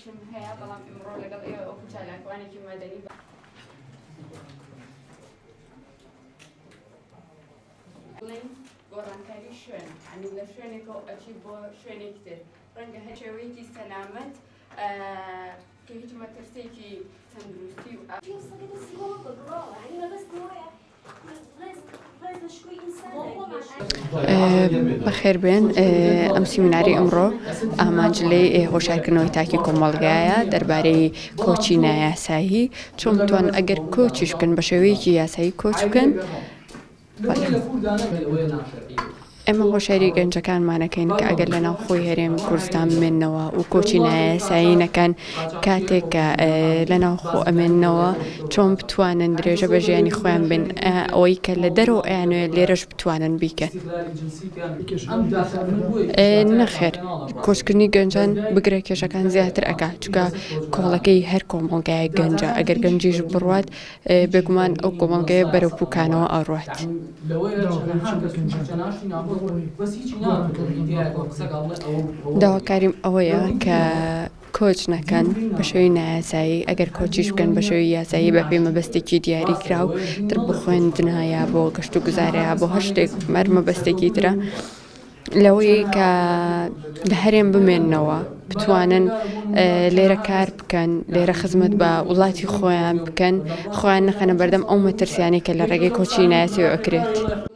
تریشم هەیە بەڵام ئیمڕۆ لەگەڵ ئێوە وەکو چالاکوانێکی مەدەنی بڵێین گۆڕانکاری شوێن یانی لە شوێنێکەوە ئەچی بۆ شوێنێکی تر ڕەنگە هەر شێوەیەکی سەلامەت کە هیچ مەترسیەکی تەندروستی و بەخێربێن ئەم سیمیناری ئەمڕۆ ئامانج لێی هۆشارکردنەوەی تاکی کۆمەڵگایە دەربارەی کۆچی نایاسایی چۆن بتوان ئەگەر کۆچیش بکەن بە شێوەیەکی یاسایی کۆچ بکەن ئێمە هۆشیاری گەنجەکانمانەکەین کە ئەگەر لە ناوخۆی هەرێمی کوردستان بمێنەوە و کۆچی نایاسایی نەکەن کاتێک کە لە ناوخۆ ئەمێنەوە چۆن بتوانن درێژە بە ژیانی خۆیان بن ئەوەی کە لە دەرەوە ئەیانەوێت لێرەش بتوانن بیکەن. نەخێر کۆچکردنی گەنجان بگرە کێشەکان زیاتر ئەکات چونکە کۆڵەکەی هەر کۆمەڵگایەک گەنجە ئەگەر گەنجیش بڕوات بێگومان ئەو کۆمەڵگەیە بەرەو پوکانەوە ئەڕوات. داواکاریم ئەوەیە کە کۆچ نەکەن بە شێوەی نایاسایی، ئەگەر کۆچیش بکەن بە شێوەی یاسایی بە پێی مەبەستێکی دیاری کراو تر بۆ خوێندنە یا بۆ گەشت و گوزارە یا بۆ هەر شتێک هەر مەبەستێکی ترە لەوەی کە لە هەرێم بمێننەوە بتوانن لێرە کار بکەن لێرە خزمەت بە وڵاتی خۆیان بکەن خۆیان نەخەنە بەردەم ئەو مەترسیانەی کە لە ڕێگەی کۆچی نایاسایی ئەکرێت.